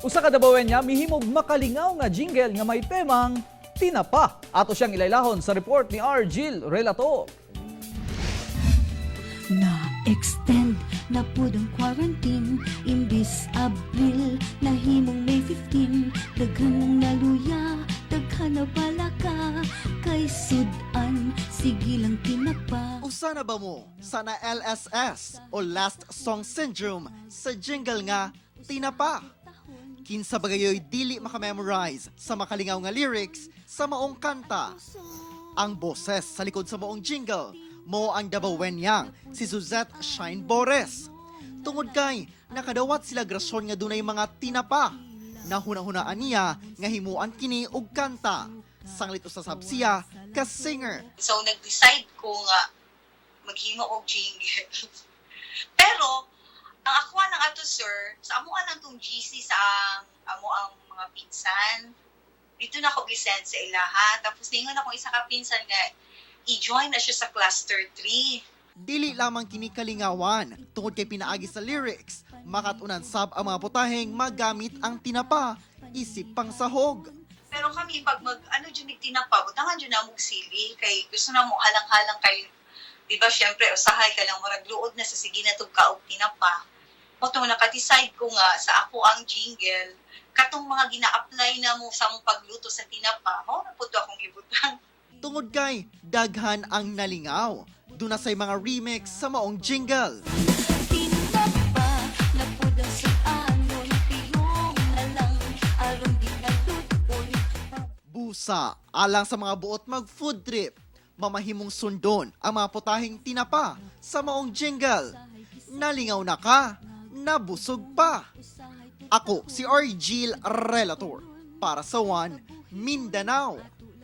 Usa ka Dabawenya mihimog makalingaw nga jingle nga may temang tinapa. Ato siyang ilaylahon sa report ni R. Gil Relator. Na-extend na pud ang quarantine. Imbis Abril, nahimong May 15. Daghan ng naluya, daghan na balaka. Kay sudan, sige lang tinapa. Usa na ba mo sa na LSS o Last Song Syndrome sa jingle nga Tinapa? Kinsa ba gayoy dili makamemorize sa makalingaw nga lyrics sa maong kanta? Ang boses sa likod sa maong jingle mo ang Dabawenyang si Suzette Shine Bores. Tungod kay nakadawat sila grasyon nga dunay mga tinapa. Nahuna-hunaan niya nga himuan kini og kanta. Sanglit usa sab siya ka singer. So, nag-decide ko nga maghimo og jingle. Pero, ang ako lang ato, sir, sa amo lang tong GC sa ang amo ang mga pinsan. Dito na ako gisend sa ilaha. Tapos ningon ako isa ka pinsan nga i-join na siya sa cluster 3. Dili lamang kini kalingawan tungod kay pinaagi sa lyrics, makatunan sab ang mga putaheng magamit ang tinapa isip pangsahog. Pero kami pag mag ano jud mig tinapa, butangan jud na mog sili kay gusto na mo halang-halang kay, di ba, syempre usahay ka lang murag luod na sa sige na tug kaog tinapa. Mo to naka-decide ko nga sa ako ang jingle katong mga gina-apply na mo sa mong pagluto sa tinapa, mao na pud to akong gibutang. Tungod kay daghan ang nalingaw. Duna say mga remix sa maong jingle. Tinapa na pud ang sudanon. Piyong na lang, aron di na luton. Busa alang sa mga buot mag food trip, mamahimong sundon ang mga putaheng tinapa sa maong jingle. Nalingaw na ka, nabusog pa. Ako si Argil Relator para sa One Mindanao.